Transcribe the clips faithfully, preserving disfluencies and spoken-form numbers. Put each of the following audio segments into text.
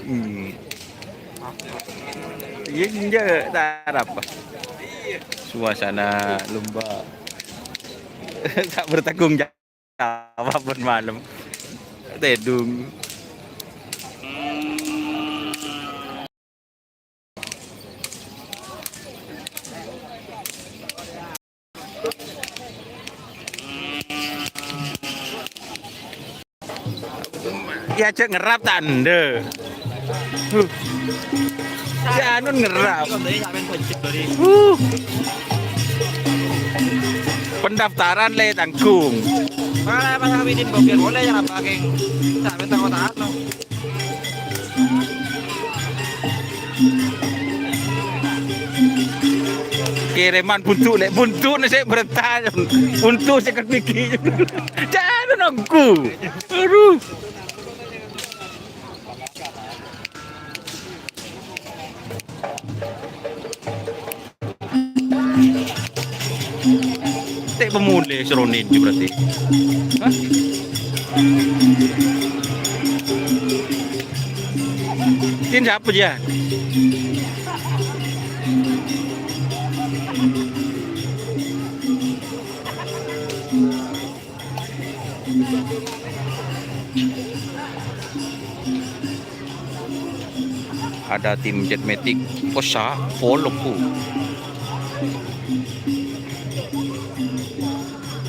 Hmm. Iya, enggak, tak apa. Suasana lomba. Tak bertanggung jawab pon malem. Tèdung. Ya, cek ngerap ta' endâ'. Huh. Si Anun ngerap. Huh. Pendaftaran lè tanggung. Malah pas ngawitin bokir boleh ya, apa, Keng? Sampai takut anu. Kèrèman buntu', lè', buntu'na sè berta', buntu' sè kepikir. Jangan nunggu. Aduh. Tè' pamolè sè Ronin jiyâ berarti. Hah? Kin sapa jiyâ? Ada tim Jetmatic, Kosa, Folloku.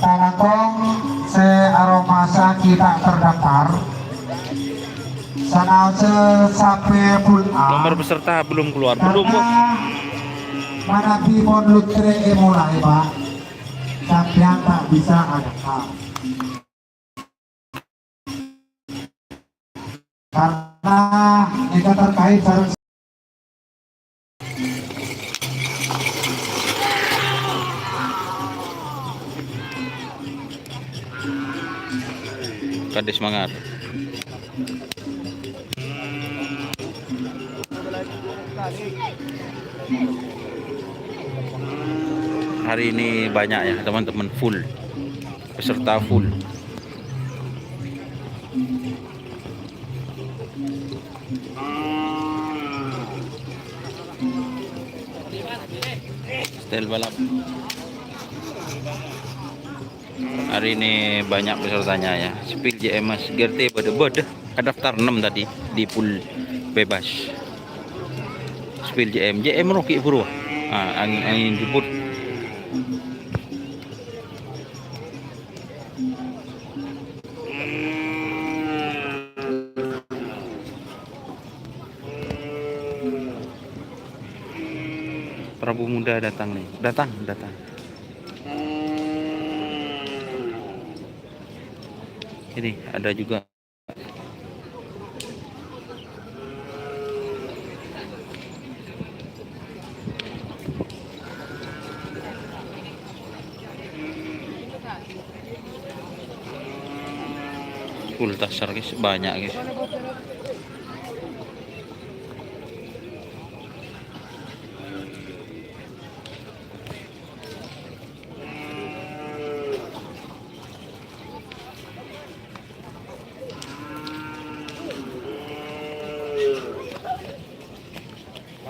Talangkong sè aromasa kita terdaftar. Sanase sampai full A. Nomor peserta belum keluar. Belum, Bos. Karena manabi pon lutre emulai, Pak. Sampeyan tak bisa ada. Karena mereka terkait sareng Kadis Mangar. Hari ini banyak ya, teman-teman, full. Peserta full. Style balap. Hari ini banyak pesertanya ya. Spill J M S G R T pada, pada daftar enam tadi di pool bebas. Spill J M, J M Rocky buru. Ah, angin, angin jemput. Prabu Muda datang nih. Datang, datang. Ini ada juga. Full tasar, guys, banyak, guys.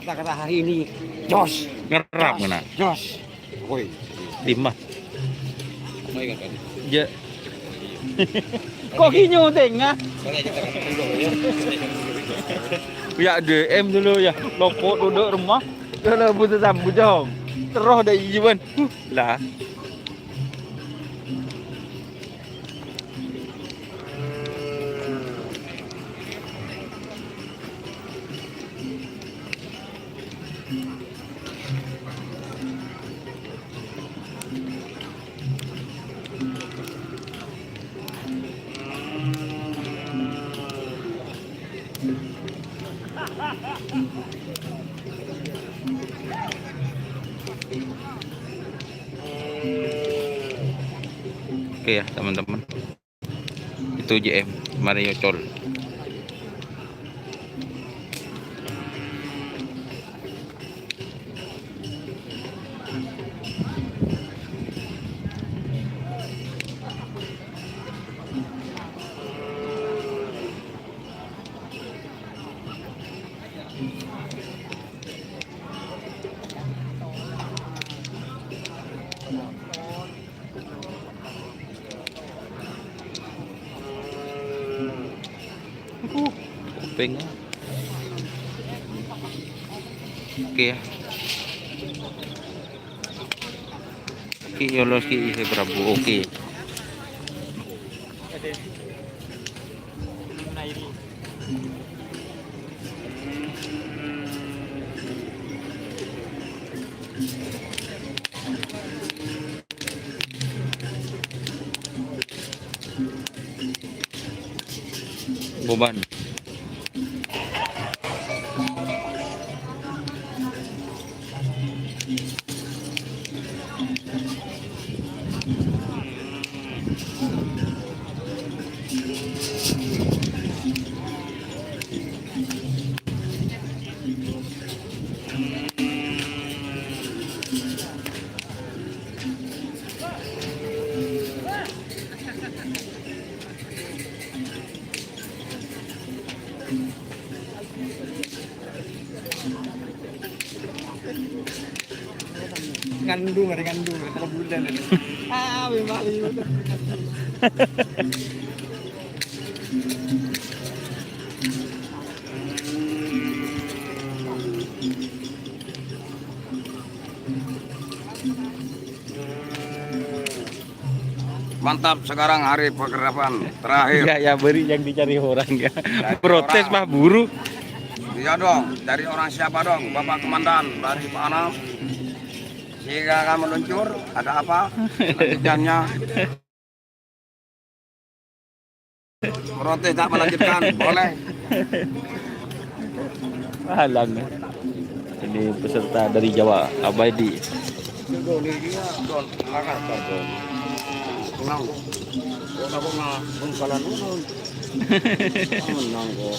Kata-kata hari ini, jos. Ngerap, jos, ngena. Jos. Woi. Lima. Mai, kakak. Ya. Kok gini tengah? Boleh kita kan dulu, ya. Ya, D M dulu, ya. Lopok duduk rumah. Kalau butuh sambut, Jong. Terus ada iwan. Lah. Oke ya, teman-teman. Itu J M, Mario Col. Pèng. Oke, ya. Ki yolos ki isi Prabu. Oke. Boban. Ngandung, ada ngandung, ada bulan. Ah, memang. Mantap, sekarang hari pengerapan terakhir. Enggak, ya, beri yang dicari orang, ya. Dari protes, orang. Pak, buru. Iya dong, dari orang siapa dong? Bapak Komandan, dari mana? Sehingga akan meluncur, ada apa? Lanjutkannya. Protes tak melanjutkan, boleh. Halang. Ini peserta dari Jawa, Abadi. Don, Makassar, Don. Menang. Kok aku nggak bengkalan dulu? Menang kok.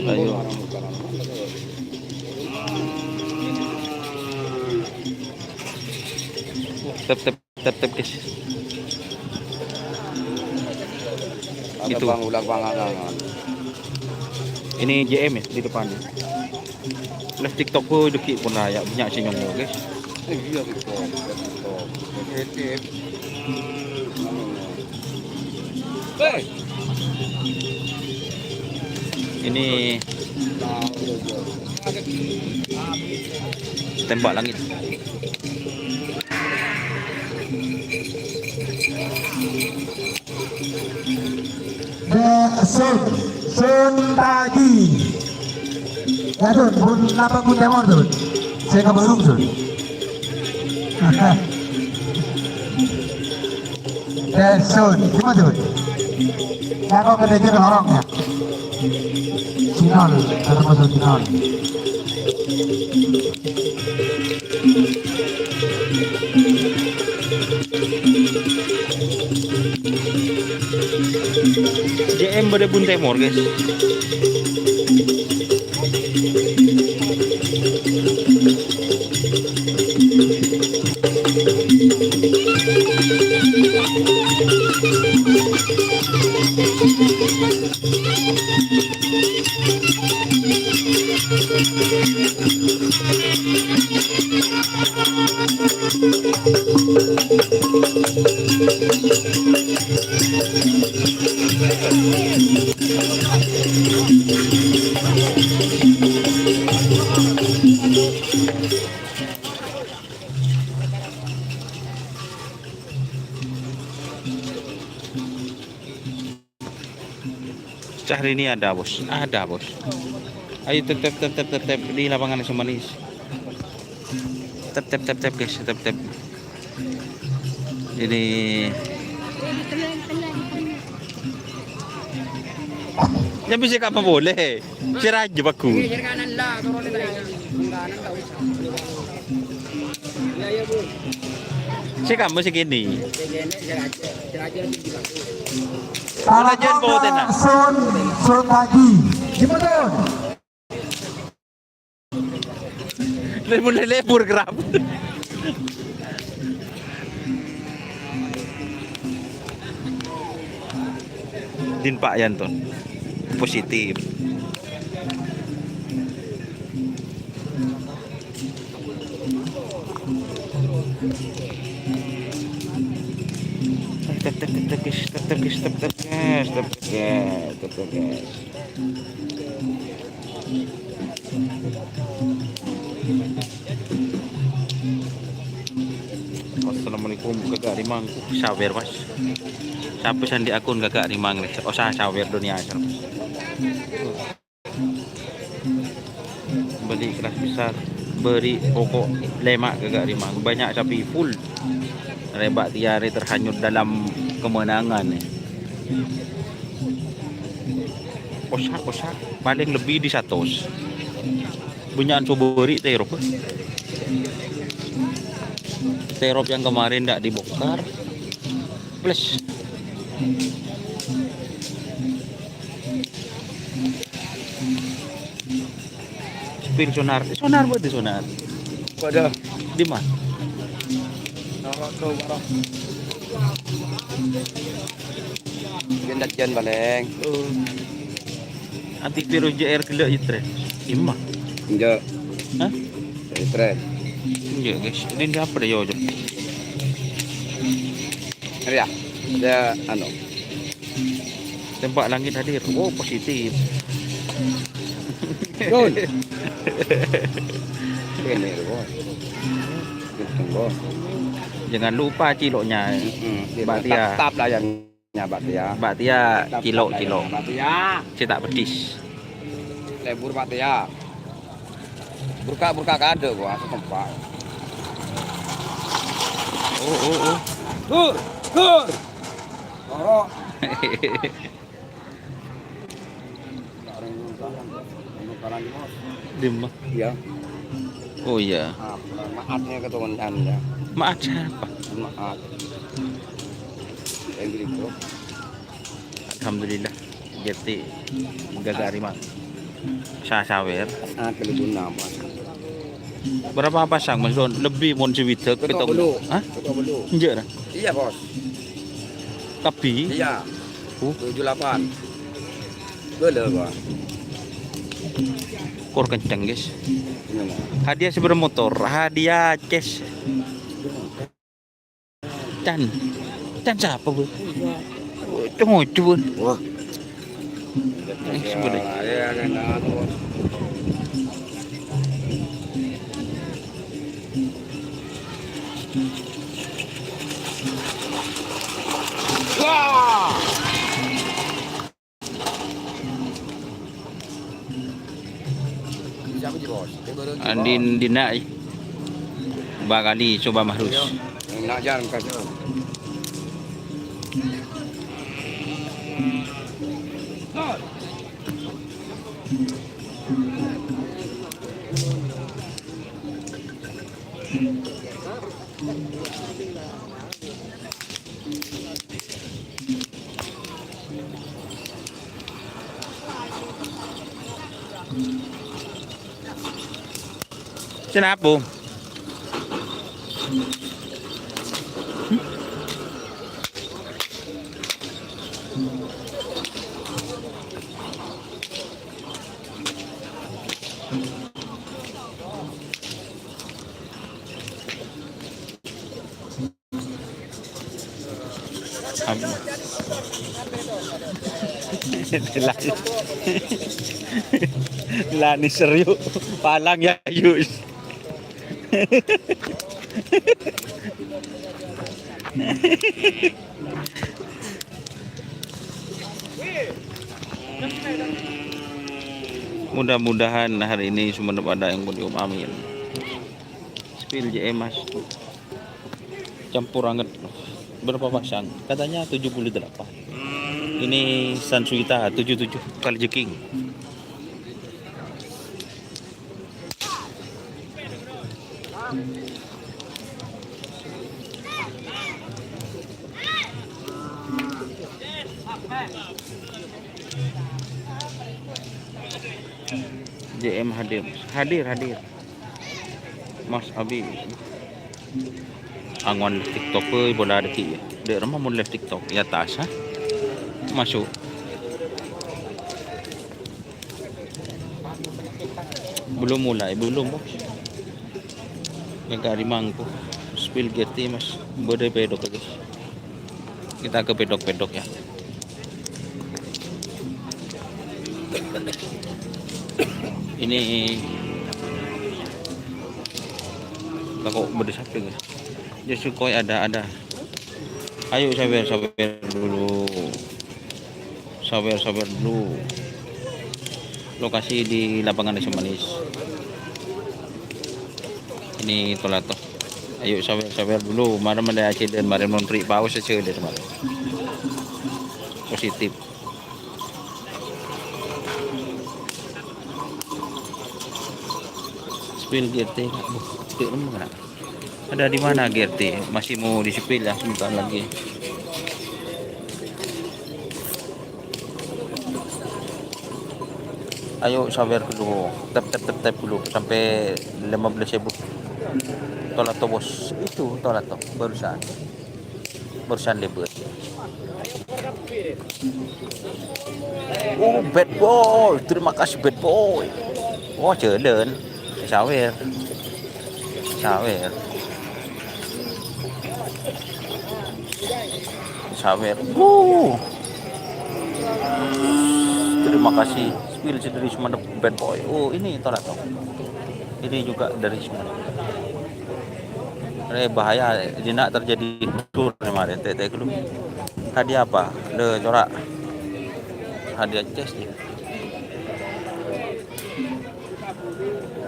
Ayo. Tep, tep, tep, tep, guys. Ada. Gitu. Bang, ulang, Bang, angan. Ini J M ya di depan. Live TikTok ku dâgghi' pon raya, bânnya' sè nyongngo, guys. Iya, TikTok, TikTok. Edit. Ini tembak langit. Dek Sun, Sun Tagi. Ya, Sun, pon napa pon temor, Sun? Sè kabarung, Sun. Dek Sun, gimana, Sun? Ya, kok kerja ke lorong, ya? Sinol, ketemu Sun Sinol. J M bâdâ pon temor, guys. Syahrini ada, Bos. Ada, Bos. Ayo, tep, tep, tep, tep, tep, tep. Di lapangan Semanis. Tep, tep, tep, tep, guys. Tep, tep. Ini. Ya, bisa kapan boleh? Siraja bagus. Sè kamu sè kènè. Salah Raja jawab, Sun, Sun Tagi. Gimana, Sun? Lebur-lebur kerap. Din Pak Yanton. Positif. Tepetepes, tepetepes, tepetepes, tepetepes, tepetepes. Assalamualaikum, Kakak Rimang. Uh, sawer, Mas. Sapa sandi akun Kakak Rimang ni? Oh, sa-, sawer dunia asal, Mas. Beli kelas besar, beri pokok lema' Kakak Rimang. Banyak sapi full. Rebak tiare terhanyut dalam kemenangan. Osak, osak. Paling lebih di satos. Bânnya'an sobâri' terop. Terop yang kemarin ndak dibongkar. Plus. Spill sonar. Sonar apa itu sonar? Pada. Di mana? Norok tuh, norok. Yen dâddhiyân palèng. Oh. Antivirus J R ghellâ' yâ, Tre? Imma. Enggak. Hah? Tre. Enggak, guys. Ini siapa deh, yo, Jok? Ya. Ya, anu. Tembak langit hadir. Oh, positif. Gun. Ini, Gun. Gun, Gun. Jangan lupa ciloknya. Mm-mm. Mbak Tia. Tap, tap lah yang Nya, Pak Tia. Pak Tia, cilok, cilok. Pak Tia. Sè ta' peddhis. Lebur, Pak Tia. Burka-burka kadâ', gua setempat. Oh, oh, oh. Gur, gur. Loro. Dimma? Iya. Oh, iya. Maaf, maaf, ya, keturunan Anda. Maaf siapa? Maaf. Yang gitu. Alhamdulillah. Jati gaga rima. Sa-, sawer. Ah, kelebun nama. Berapa pasang, Mas Don? Lebih mon sawidhâk, Ketok petong. Belu. Hah? Ketok belu. Enjâ', ra? Iya, Bos. Kabbhi? Iya. Uh. Tujuh delapan. Boleh, Bang. Kor kenceng, guys. Iya, Bang. Hadiah sebelum motor, hadiah cash. Can. Can siapa, Bu? Iya. Cong-cong, Bu. Wah. Eh, sebelah. Iya, iya, iya. Wah. Siapa sih, Bos? Ini baru lagi, Andin Bos. Dina, eh. Bakali coba Mahrus. Iya. Enak, Jan, kasih. Sinapo? Apa? Lah, ni serius. Palang ya, Yus. Mudah-mudahan hari ini semuanya pada yang podium. Amin. Spill J M, Mas. Campur anget. Berapa pasang? Katanya tujuh puluh delapan. Ini Sansuita tujuh tujuh kali jeking. J M hadir. Hadir, hadir. Mas Abi. Angon TikTok, eh, bola deki ya. Dek rumah mau live TikTok. Ya, tas, ha? Masuk. Belum mulai, belum, Bos. Yang kari mangku. Spill Gerti, Mas. Bode pedok, guys. Kita ke pedok-pedok ya. Ini lah kok beda sapi, guys. Ya, sukoi ada, ada. Ayo sawer, sawer dulu. Sawer, sawer dulu. Lokasi di lapangan Desa Manis. Ini Tolato. Ayo sawer, sawer dulu. Mara mending accident, mara mon pri paus aja deh, mara. Positif. Spill G R T, bu, cek mana? Ada di mana G R T? Masih mau di-spill ya, sebentar lagi. Ayo sawer dulu, tep, tep, tep, tep dulu sampai lima belas ribu. Tolato, bos, itu Tolato barusan. Barusan debut. Oh, bad boy. Terima kasih, bad boy. Oh, jalan. Sawer. Sawer. Sawer. Wuh. Terima kasih. Spill dari Sumenep, bad boy. Oh, ini Tolato. Ini juga dari Sumenep. Eh, bahaya, dina terjadi hancur kemarin, tete dulu. Hadiah apa? Le, corak. Hadiah chest ya.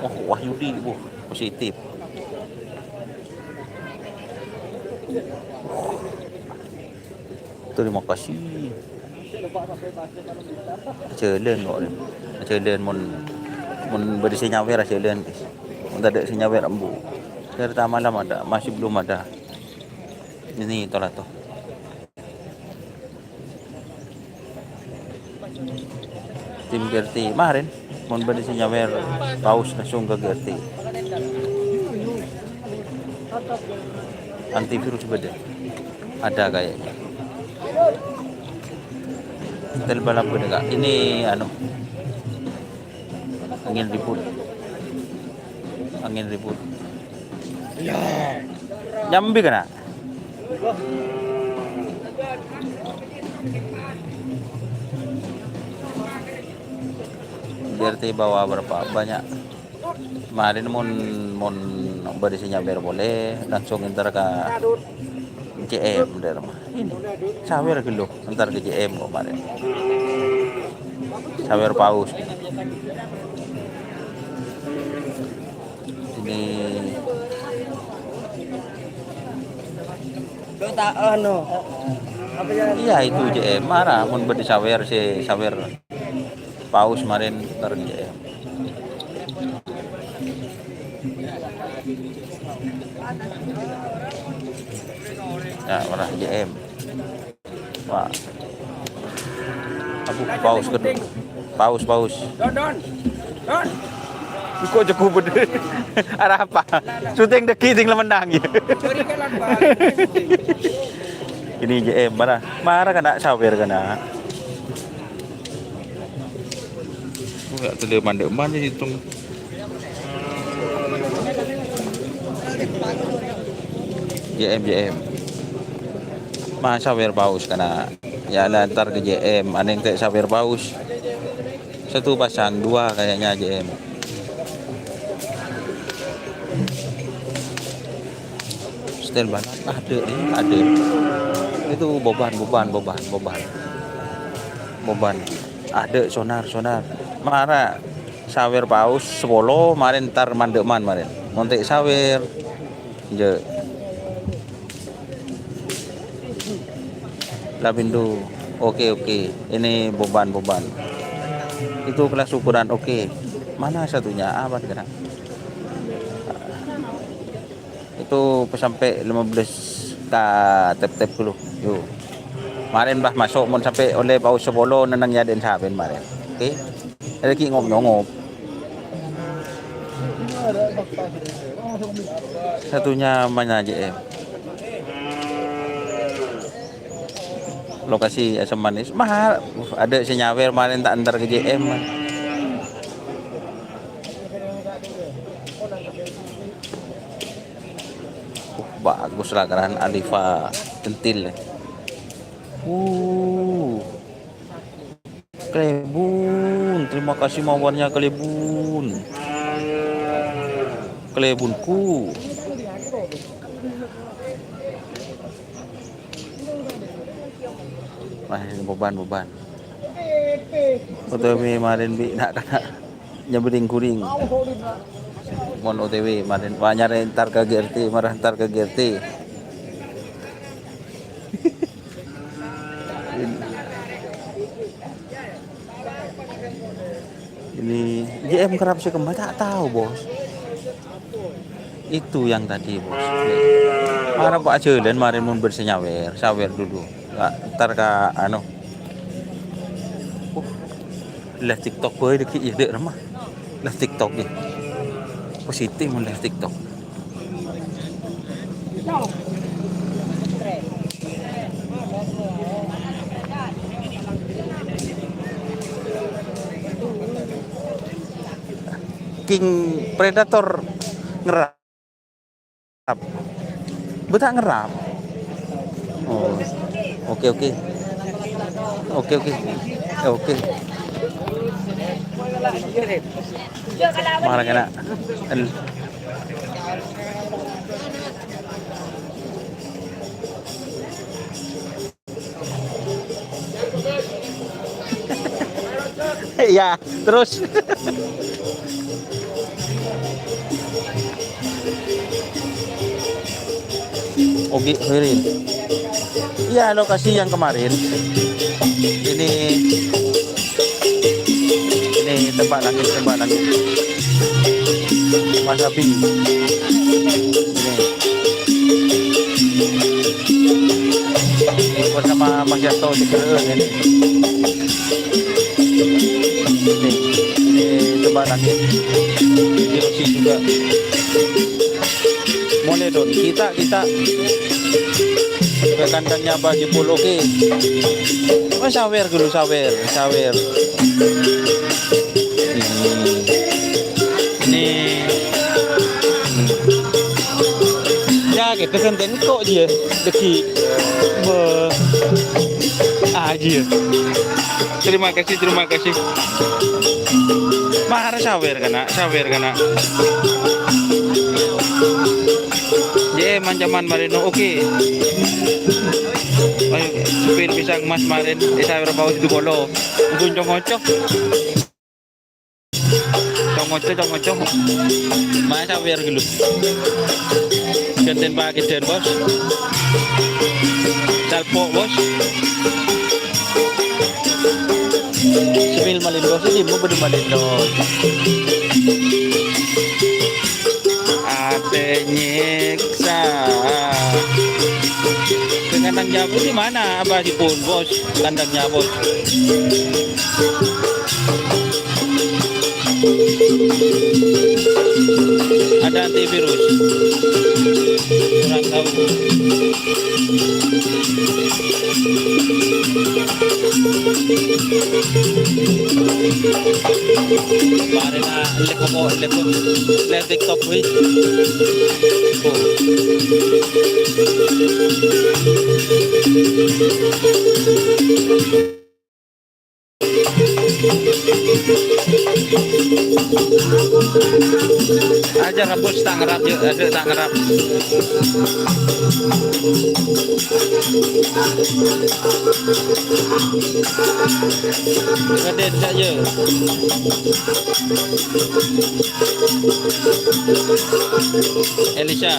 Oh, Wahyudi, wah, positif. Terima kasih. Jalan kok, jalan mon, mon bâdâ sè nyawèr, jalan, guys. Mon tadâ' sè nyawèr, embu. Cerita malam ada, masih belum ada. Ini Tolato. Tim G R T kemarin, mon bâdâ sè nyawèr, paus langsung ke G R T. Antivirus bâdâ. Ada kayaknya. Setel balap bâdâ, Kak. Ini, anu, angin ribut. Angin ribut. Nyambi kèna. Berarti bawa berapa banyak? Kemarin mon, mon bâdâ sè nyawèr polè, langsung entar ka C M dâ' remma. Ini, sawèr ghâllu, entar ka C M kok kemarin. Sawèr paus. Ini. Kok ta' anu. Apa ya? Iya, itu C M. Mara, mon bâdâ sawèr sè, sawèr paus kemarin, entar ka C M. Ya, ora C M. Wah. Abu, paus kedua. Paus, paus. Don, don. Don. Kok jago bener? Arapa? Syuting dâgghi' ting la mennang, ya. Ini C M, mara. Mara kèna sawèr kèna. Wah, tadi mandek-mandek itu. J M, J M. Masa sawèr paus kèna? Ya, lantar ke J M, anèng tè' sawèr paus. Satu pasang, dua kayaknya J M. Setel balap, ada, eh, ada. Itu boban, boban, boban, boban. Boban. Ada sonar, sonar. Mara sawèr paus sapolo, marèn tar mandek-man marèn. Mon tè' sawèr. Jâ'. Lapindu. Oke, oke. Ini boban, boban. Itu kelas ukuran oke. Mana satunya? Apa kira? Itu sampè' lima belas ka tep-tep dulu. Yo. Marèn, Bah, maso' mon sampè' ollè paus sapolo nenneng yadèn sampèyan marèn. Oke. Lagi ngop-nyongop. Satunya mana J M? Lokasi asam manis. Mahal. Uh, ada sè nyawèr marèn ta' entar ke J M. Uh, bagus lah, keren Alifa Centil. Kalèbun, terima kasih mawarnya Kalèbun. Kalèbunku. Wah, ini beban, beban. O T W marèn bi' na'-kana' nyabring-guring. Mon O T W marèn, wah, nyarè entar ka G R T, marè entar ka G R T. Ini J M kerap sè kemma, tak tahu, Bos. Itu yang tadi, Bos. Mara Pak jalan, mari mun bersih nyawer, sawer dulu. Nggak, ntar ka, anu. Uh, live TikTok boy, dikit ya, dek, remah. Live TikTok ya. Positif mun live TikTok. King Predator ngerap. Beta ngerap. Oh. Oke, oke. Oke, oke. Oke. Mara kena. En- Iya, terus. Ogi Hoirin. Iya, lokasi yang kemarin. Ini, ini tembak langit, tembak langit. Mas Abi. Ini. Bersama Mas Yasto di Gere ini. Ini, ini tembak langit. Ini Osi juga. Mole, Don. Kita, kita ke kandangnya Abah Jepul, oke. Oh, sawer dulu, sawer, sawer. Hmm. Ini. Hmm. Ya, kita senten kok dia. Deki. Be-, ah, iya. Terima kasih, terima kasih. Mahar sawer kana, sawer kana. Ye, mancaman mareno, oke. Ayo, sepil pisang mas marin, eh, sawer paus itu kolo. Gunco-gonco. Congoco, congoco. Masa biar gelu. Genten pakai den, Bos. Calpok, Bos. Sambil malin, Bos. Ini mau beri malin, Bos. Ate nyiksa. Dengan Tang Jabu di mana, Abah Jepul, Bos? Kandangnya, Bos. Ada antivirus. Kurang tahu. Mari na live apa? Live, live TikTok, wih. Oh. Aja rebus, tak ngerap, yuk, aja tak ngerap. Raden, cak, yuk. Elisa.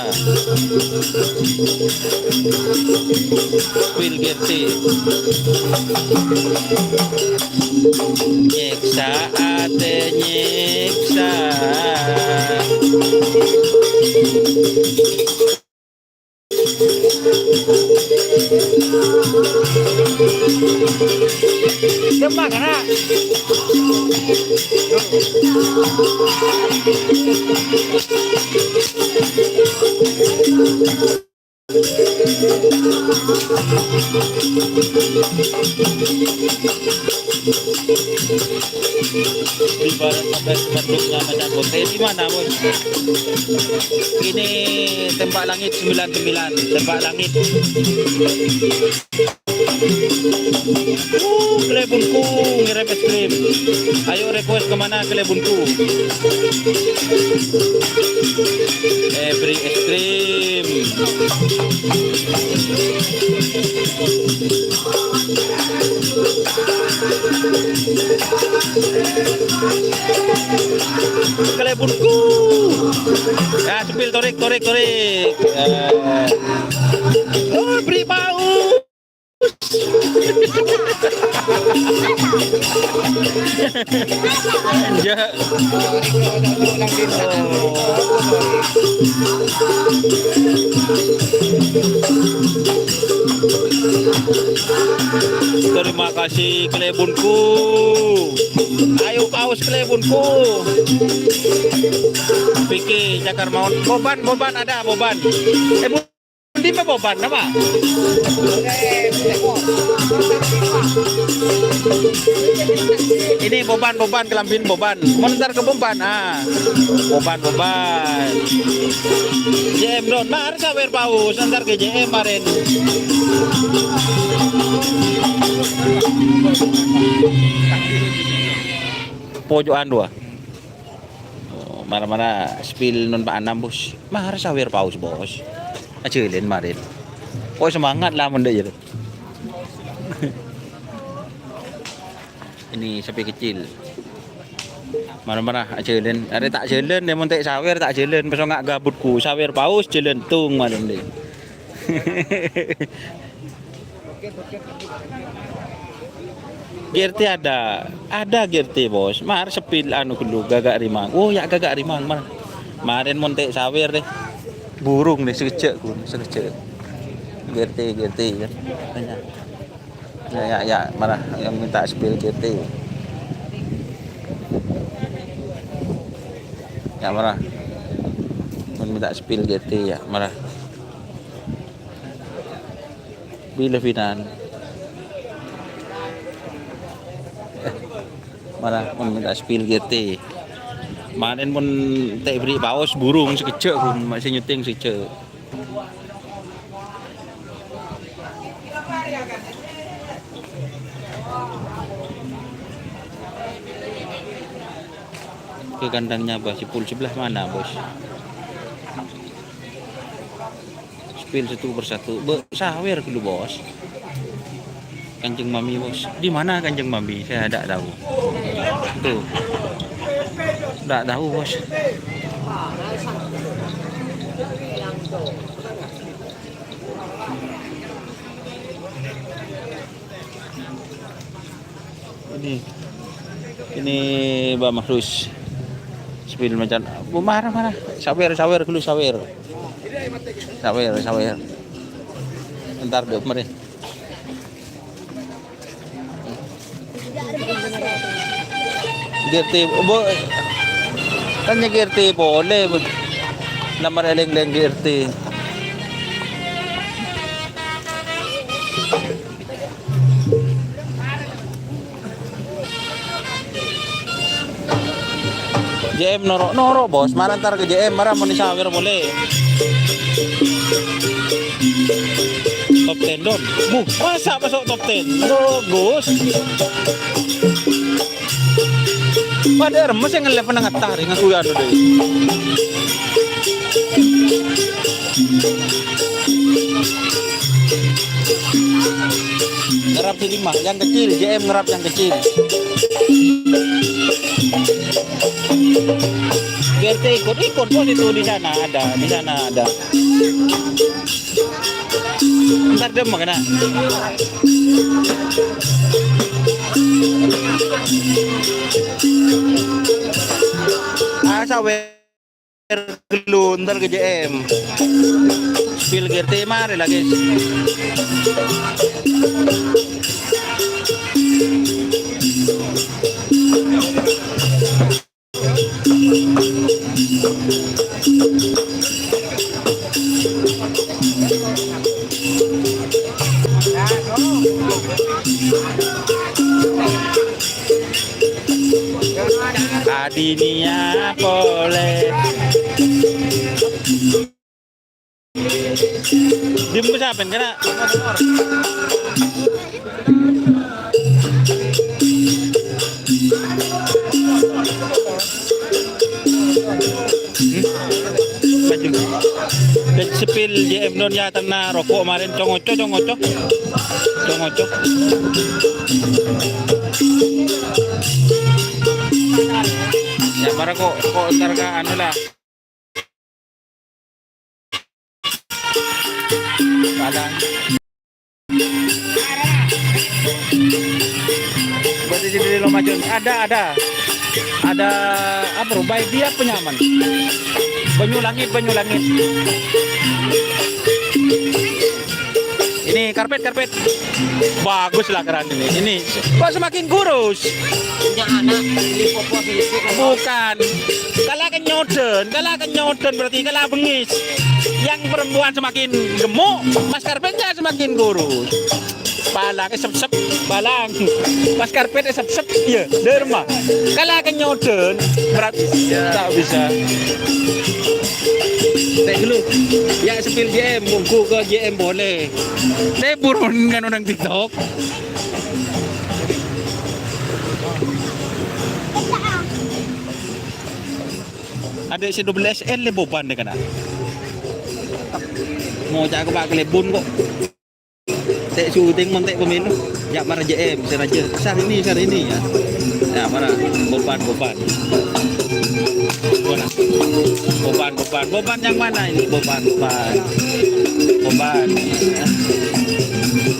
Will Gerti. Nyiksa ate nyiksa. Kembang, anak. Ibarat kata semerbuknya macam bote. Di mana, Bos? Ini tembak langit sembilan sembilan, tembak langit. Uh, Klebunku ngirim es krim. Ayo request ke mana Klebunku? Every es krim. Klebunku. Ya, Sepil, torik, torik, torik. Eh. Oh, beri bau. Ya. Terima kasih, Klebunku. Ayo, paus, Klebunku. Vicky, cakar maun. Boban, Boban, ada Boban. Eh, Bu-, Di Boban, apa? Ini Boban, Boban, kelambin Boban. Mon entar ke Boban, ah. Boban, Boban. J M Don, mar sawer paus, entar ke J M maren. Pojokan dua. Oh, mara-mara spill non pa' enam, Bos. Mara sawer paus, Bos. Ajhâlân marèn. Kok semangat lah mon dâ' iyâ. Ini sapi kecil. Mara-mara ajhâlân. Arè ta' jhâlân, yâ, mon ta' sawer ta' jhâlân. Pas nga' gabutku, sawer paus, jhâlân tung marèn dâ'. G R T ada, ada G R T, Bos. Mar sepil anu ghâllu, ghâgâ' rèmang. Oh, yâ ghâgâ' rèmang, mar. Marèn mon ta' sawer dâ'. Burung dâ', sakejjhâ', Gun, sakejjhâ'. G R T, G R T, yâ. Yâ, yâ, yâ, mara, yang minta spill G R T. Yâ, mara. Mon minta spill G R T, yâ, mara. Bilâ final. Eh, mara, mon minta spill G R T. Marèn mon ta' èberri' paus, burung sakejjhâ', Gun, ma' sè nyuting sakejjhâ'. Ke kandangnya Bah Sipul sebelah mana, Bos? Spill satu persatu. Be, sawer dulu, Bos. Kanjeng Mami, Bos. Di mana Kanjeng Mami? Saya tidak tahu. Tuh. Tidak tahu, Bos. Ini, ini Mbak Mahrus. Spill macan. Bu, mara, mara. Sawer, sawer dulu, sawer. Sawer, sawer. Entar deh, mari. G R T, Bu. Kan G R T polè, Bu. Nomor eleng-eleng G R T. J M noro', noro', Bos. Mara entar ke J M, mara mon sawer polè. Top ten, Don. Bu, masa masuk top ten? Bagus. Padahal remes yang ngelep nang atar, ngaku ya, Don. Ngerap sini mah, yang kecil, J M ngerap yang kecil. G R T ikut-ikut, Bos, itu di sana ada, di sana ada. Entar dem kena. Ah, sawer. Ghâllu, entar ke J M. Spill G R T mari lagi. Adiniya polè. Dimma sampèyan, kèra? Hmm? Maju. Pèt sepil J M non ya, tanna roko' marèn, congoco, congoco. Congoco. Ya, mara kok, kok entar ka anu lah. Ada. Berarti jadi lomba Jun. Ada, ada. Ada apa, Bro? Baik dia penyaman. Banyu langit, banyu langit. Ini karpet, karpet. Bagus lah kerang ini. Ini kok semakin kurus? Punya anak, ini popo fisik. Bukan. Kala kenyodon, kala kenyodon berarti kala bengis. Yang perempuan semakin gemuk, pas karpetnya semakin kurus. Palang, eh, sep-sep, palang. Pas karpet, eh, sep-sep, iya, derma. Kala kenyodon, berat, tak bisa. Tè' dulu. Ya, sepil J M, monggu ke J M boleh. Tè' burun kan orang TikTok. Ada sè dua belas L le boban deh kana. Mau cak ke Pak Kelebun kok. Tè' syuting mon tè' pemilu. Ya, mara J M, sè rajâ. Sar ini, sar ini, ya. Ya, mara. Boban, boban. Mana? Boban, boban. Boban yang mana ini? Boban, boban. Boban.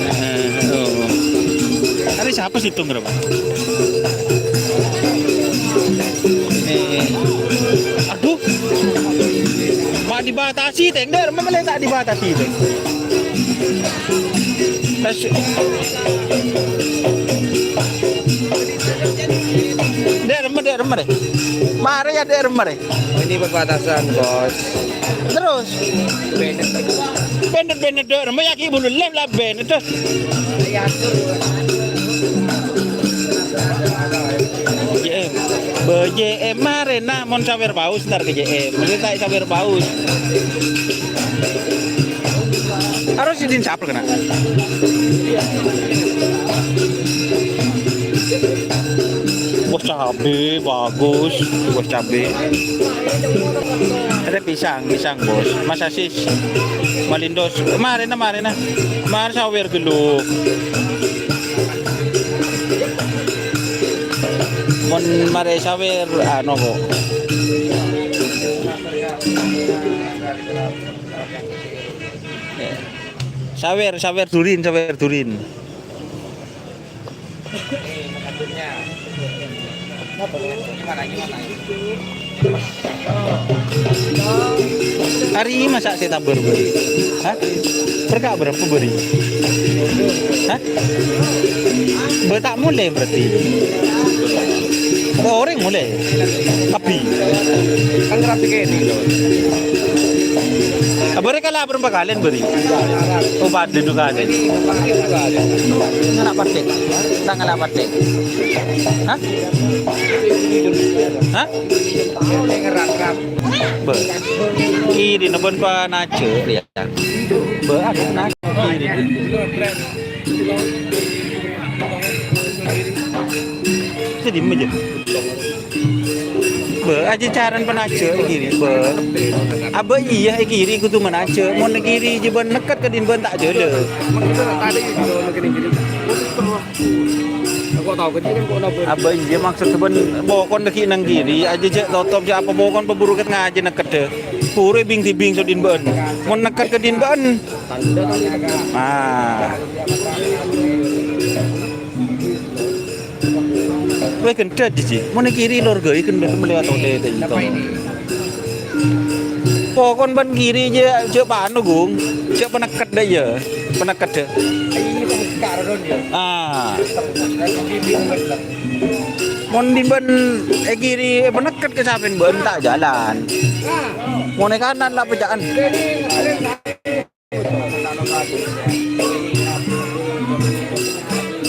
Eh, oh. Hari siapa sih itu, ngerti, Pak? Eh. Aduh. Ma' dibatasi, Teng. Dek, memang ta' dibatasi, Teng. Terus, dek, remma, dek, remma, dek. Mara ya, dek, remma, dek. Ini perbatasan, Bos. Terus? Bennett. Bennett, Bennett, dek, remma ya, ki bulu lem lah, Bennett, terus. J M. Bâ, J M marèna mon sawèr paus, entar ka J M. Mending ta' sawèr paus. Harus izin siapa kena? Wah, cabe bagus. Wah, cabe. Ada pisang, pisang, Bos. Mas Asis. Malindos. Marèna, marèna. Mar sawèr ghellu. Mon marè sawèr, anu, kok. Sawèr, sawèr durin, sawèr durin. Hari ini masak sè tabur, Bro. Hah? Berkah berapa, Bro? Hah? Bâ ta' molè berarti. Orèng molè. Abi. Kan rapi kene. Abore kala berapa kali, Bro? Oh, padâ dua kali. Ngala' pate. Ta' ngala' pate. Hah? Hah? Bâ. Ini nèbân panajâ, ya. Bâ, ada panajâ. Ini. Jadi, mèjâ. Bâ, ajâ carana panajâ è kiri, bâ. Abâ iyâ è kiri kodhu manajâ. Mon è kiri jhâ' bân nèkkat ka dinna' bân ta' jhâlân. Abâ iyâ maksod bân pokon lagi nang kiri, ajâ jhâ' totop jhâ' apa pokon paburu ket ngajhi nèkkat dâ. Puru bing-dibing so dinna' bân. Mon nèkkat ka dinna' bân. Ah. Weh, gendhet, Ji. Mon è kiri lor ghâi gendhet meliwat oleh tadi. Pokon bân kiri jhâ', jhâ' panu, Gung. Jhâ' panèkkat dâ, iyâ. Panèkkat dâ. Ah. Mon dinna' bân è kiri panèkkat ka sampèyan bân ta' jhâlân. Mon è kanan la pejjhâ'ân.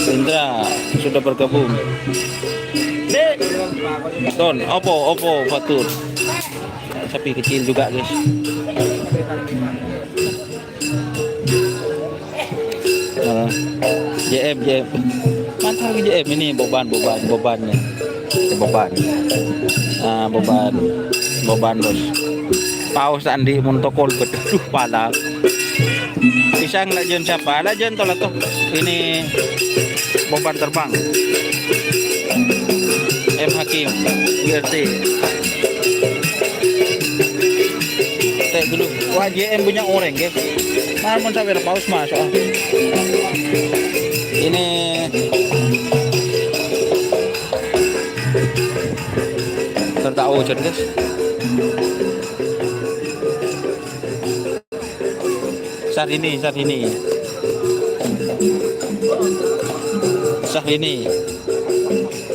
Indra sudah bergabung. Ton, opo, opo, Fatur? Sapi kecil juga, guys. J M, J M. Mantap J M ini beban, beban, beban nih. Beban. Ah, beban. Beban, Bos. Paus andi' mon tokol beduh pala. Pisang la jân sapa? La jân to la to. Ini beban terbang. M Hakim, W R T. Tè' dulu. Wah, J M punya orèng, ghi. Mar mon sawer paus maso'. Ini tertawa ojhân, guys. Syahrini, Syahrini. Syahrini.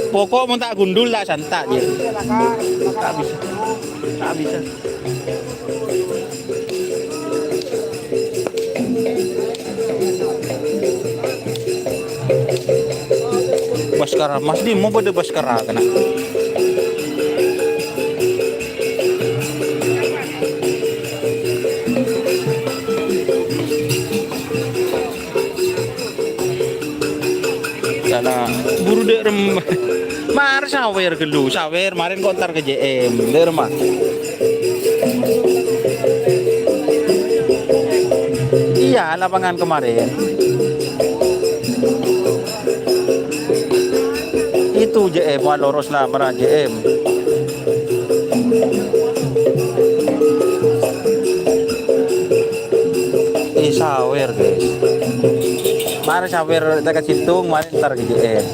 Pokok mon ta' gundul la santa', jâ. Ta' bisa. Ta' bisa. Baskara, Mas Dimo bâdâ Baskara kèna. Sana buru dâ' rem-, mar sawer ghâllu, sawer marèn kok entar ka J M, dâ' remma. Iya, lapangan kemarin. Itu J M, wah, loros la, mara J M. Eh, sawer, guys. Mari sawer teka situng, mari entar ke J M.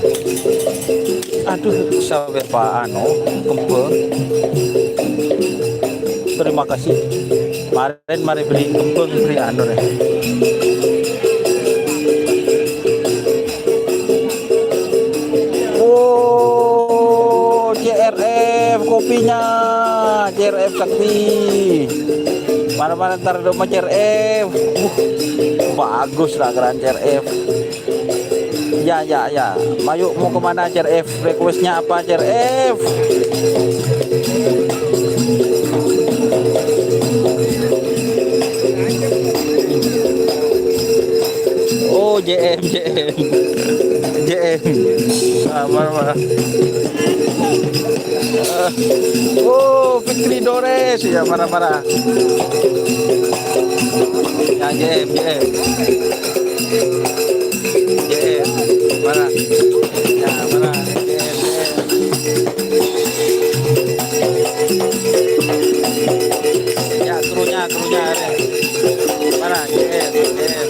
Aduh, sawer pa anu, kembang. Terima kasih. Mari Ren mari beri kembang, beri anu, Ren. Oh, C R F kopinya, C R F sakti. Mana-mana ntar dong C R F. Uh, bagus lah keran C R F. Ya, ya, ya. Mayu, mau kemana C R F? Requestnya apa, C R F? Oh, J M, J M. J M. Sabar, Pak. Eh, oh, Fikri Dores. Ya, parah, parah. Ya, J M, J M. J M, mana? Ya, mana? J M, J M. Ya, krunya, krunya, ada. Mana? J M, J M.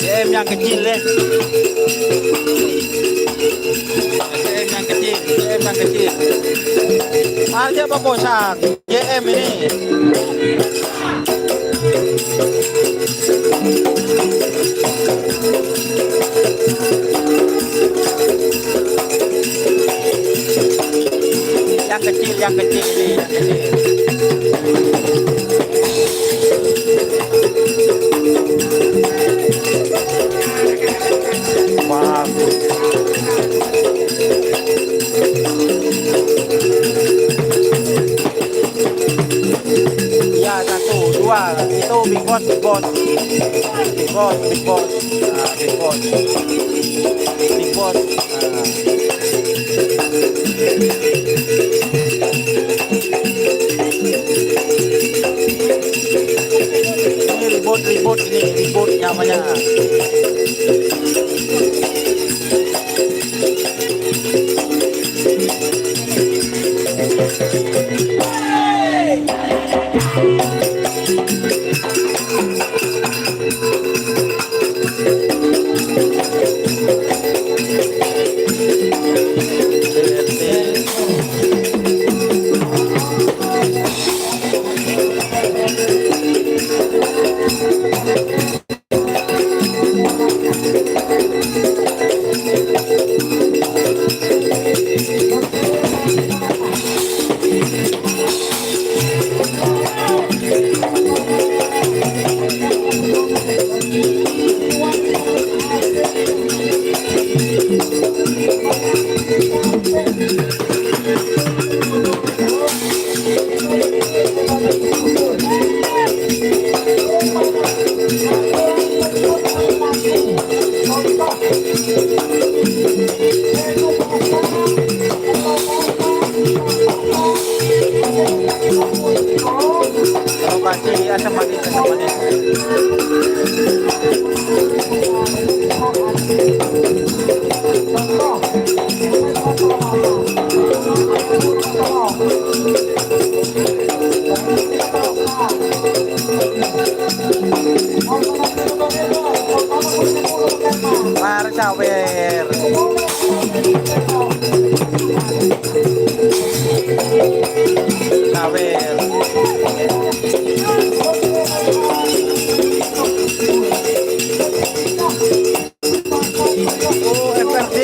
J M yang kecil, deh. J M yang kecil, J M yang kecil. Aja apa bosan? J M ini. Yang kecil, yang kecil ini, yang kecil. Bagus. Ya, satu, dua. Itu Big Boss, Big Boss. Big Boss, Big Boss. Nah, Big Boss. Big Boss. Nah. Ini ribut, ribut ini, ribut namanya. Lokasi asam manis, asam manis. Mar sawer. Sawer. Oh, F R D.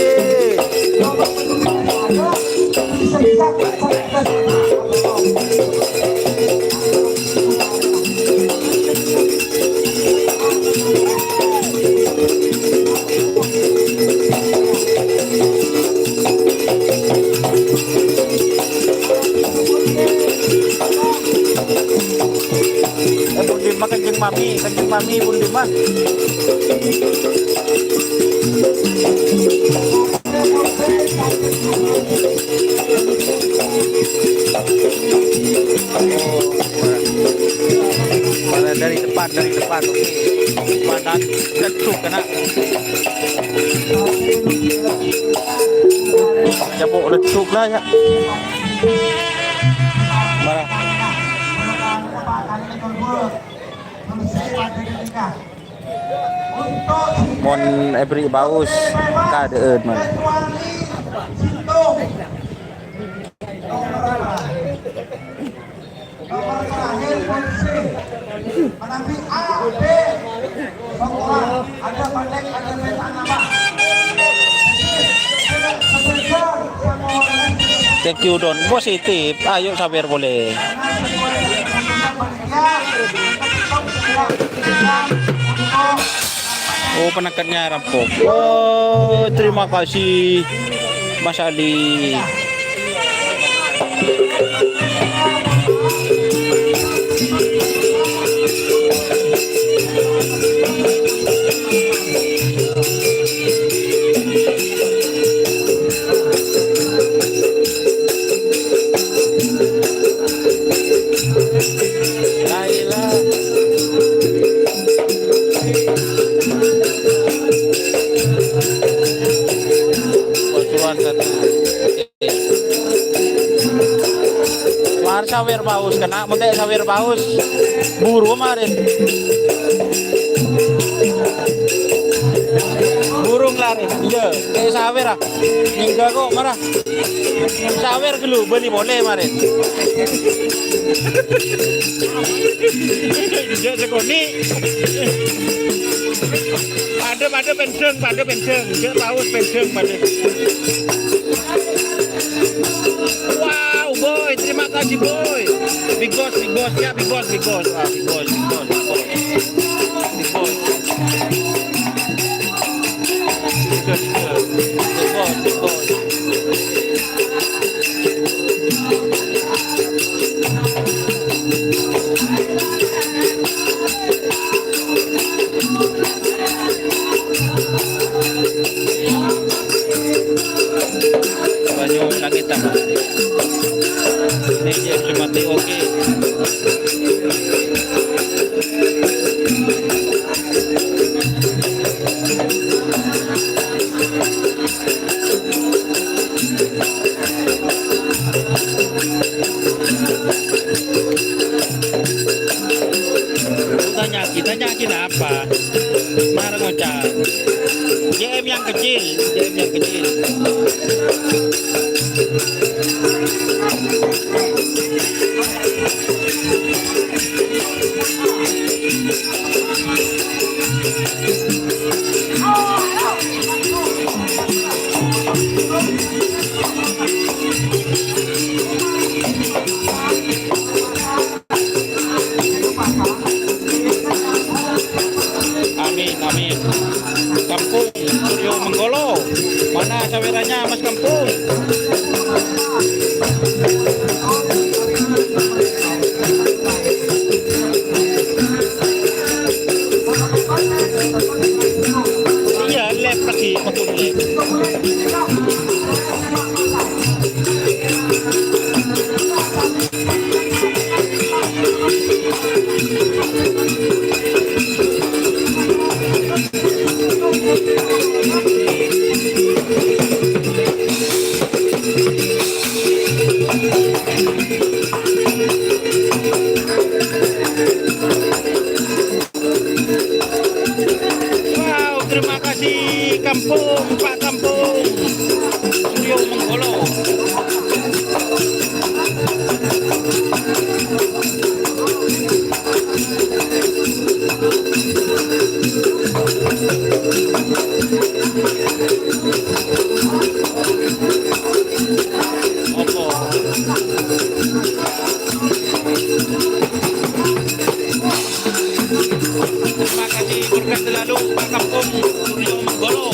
Eh, pundi ma' Kanjeng Mami, Kanjeng Mami, pundi ma'? Pada dari depan, dari depan, oke. Pada cedhuk kena. Cabuk leduk lah ya. Marah. Mon èberri' baus, kadhe'en, man. Thank you, Don. Positif. Ayo sawer polè. Oh, penangkatnya rampok. Oh, terima kasih, Mas Ali. Pasuruan satu. Mar sawer paus, kena mènta sawer paus. Buru marè. Burung lari. Iyâ, kaè sawer, ah. Nyèngghâ kok, marah. Sawer ghâllu, bâli polè marè. Jhâ' sakonè'. Padâ, padâ pèndhâng, padâ pèndhâng. Jhâ' paus pèndhâng, padâ. Wow, Boy, terima kasih, Boy. Big Boss, Big Boss, ya, Big Boss, Big Boss. Wah, Big Boss, Big Boss, Big Boss. Big Boss. Big Boss, Big Boss. Bânyu langit, Pak. Ini dia cuma T O G. Tanya, tanya kenapa? Marah ngocak. J M yang kecil, J M yang kecil. Amin, amin. Kampung Suryo Menggolo. Mana sawerana, Mas Kampung? Iyâ, lèp lagi, kodhu lèp. Wow, terima kasih, Kampung, Pak Kampung. Suryo Menggolo. Apa? Terima kasih, berkat selalu, Pak Kampung, Suryo Menggolo.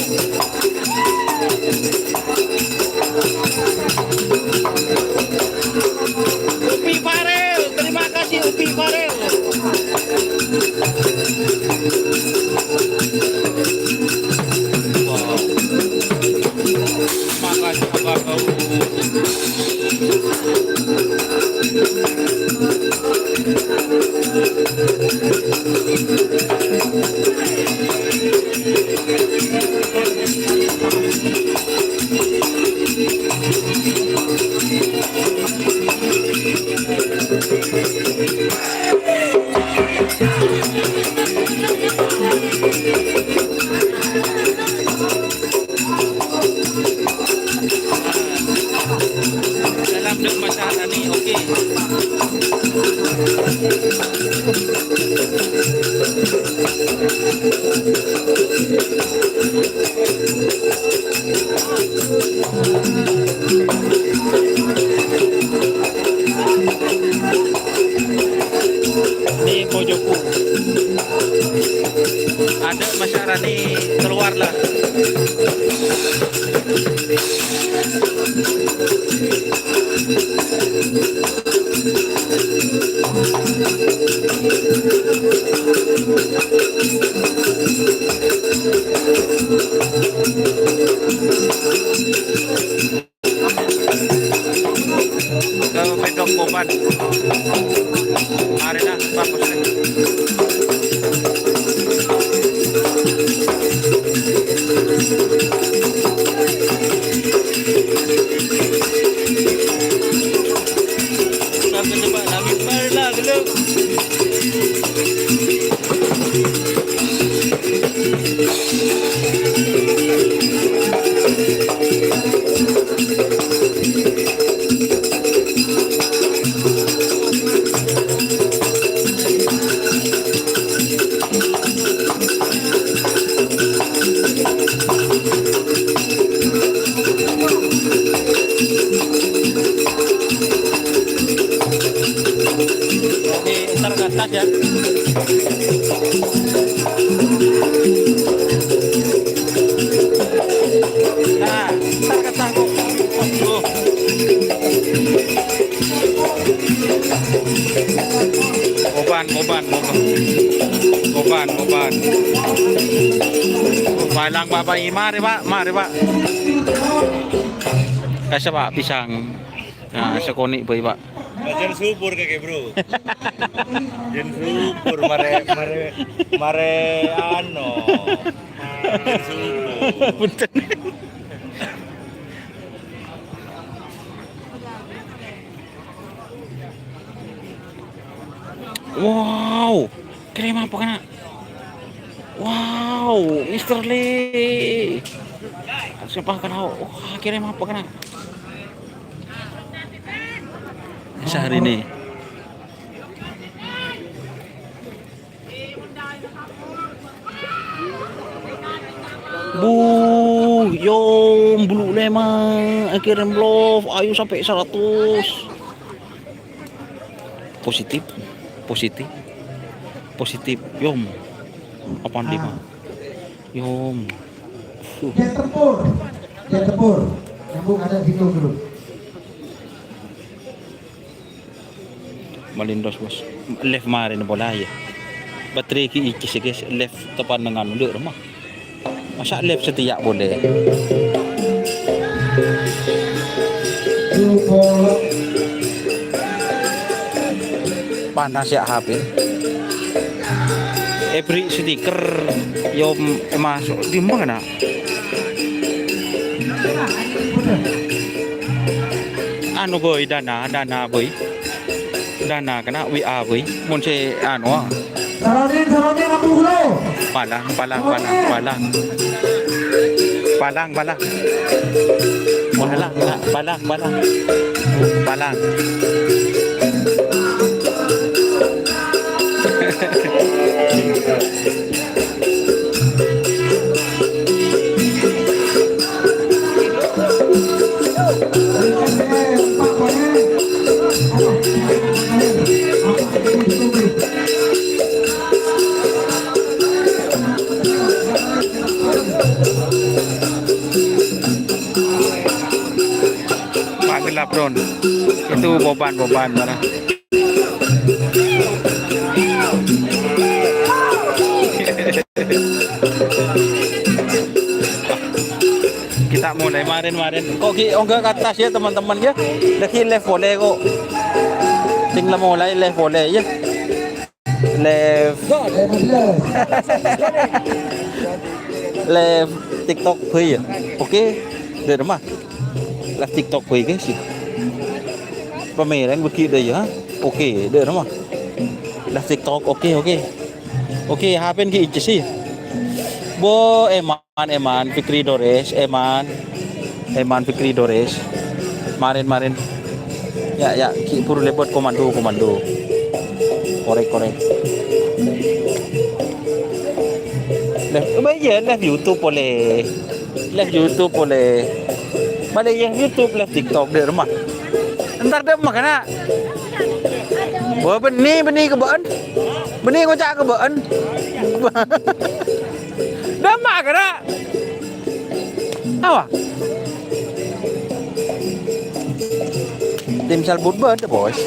Upi Farel, terima kasih, Upi Farel. Wow. Makasih, Abah Kau. Salam dâ' Mas Syahrani, oke. Ini mojoku. Adâ' Mas Syahrani keluar lah. Ka Pèdhok Koban. Arèna bagus, lè. Sambil coba lagi, mari lah, dulu. Oke, entar ke atas ya. Nah, entar ke atas kok. Oh. Koban, Koban, Koban. Koban, Koban. Palang, Pak, Pak. Mari, Pak. Mari, Pak. Kasih, Pak, pisang. Nah, sakonè' bhâi, Pak. Jân subur kakè, Bro. Jân subur, marè, marè, marè, ano. Jân subur. Bhunten. Wow, kèrèm apa kèna? Wow, Mister Lee. Sapa kèna? Wah, kèrèm apa kèna? Syahrini. Buh, yom, bulu lèma, akhirnya love, ayo sampai seratus. Positif, positif, positif, yom. Apaan lima? Yom. Uh. Dia tempur, dia tempur. Nyambung ada di situ dulu. Malindos, Bos. Live marèna pola, ya. Baterai ghi' icès, guys, live tepan dengan dulu rumah. Masa live setia boleh? Panas ya H P. Ebri stiker yo masuk di mana? Anu boy, dana, dana boy. Dana kena W A boy. Mun se anu. Saroni, saroni, lampu dulu. Palang, palang, palang, palang. Palang, palang. Palang, palang, palang. Palang. Pak gelap, Ron. Itu beban-beban mana? Kita mulai marin-marin. Kok ki ongga ke atas ya, teman-teman ya. Lagi live boleh kok. Sing la mulai live boleh ya. Live. Live TikTok boy ya. Oke. Dari rumah. Live TikTok boy, guys, ya. Pamereng bagi deh ya. Oke, deh rumah. Live TikTok, oke, oke. Oke, H P ki icès sih. Bo, Eman, Eman, Fikri Dores, Eman. Eman Fikri Dores. Marin, marin. Ya, ya, ki buru lepot komando, komando. Korek, korek. Live, oh, iya, live YouTube boleh. Live YouTube boleh. Balik ya YouTube, live TikTok di rumah. Entar deh makana. Wah, beni, beni kebaan. Beni ngocak kebaan. Dama kena. Apa? Tim salbut bada, Bos.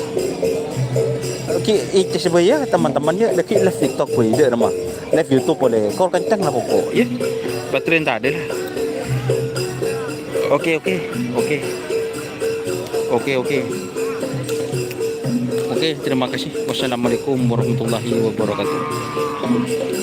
Oke, itu sebaya teman-teman ya, lagi live TikTok boy, deh rumah. Live YouTube boleh. Kor kenceng lah pokok, ya. Baterai tadi lah. Oke, oke, oke. Oke, oke. Oke, terima kasih. Wassalamualaikum warahmatullahi wabarakatuh.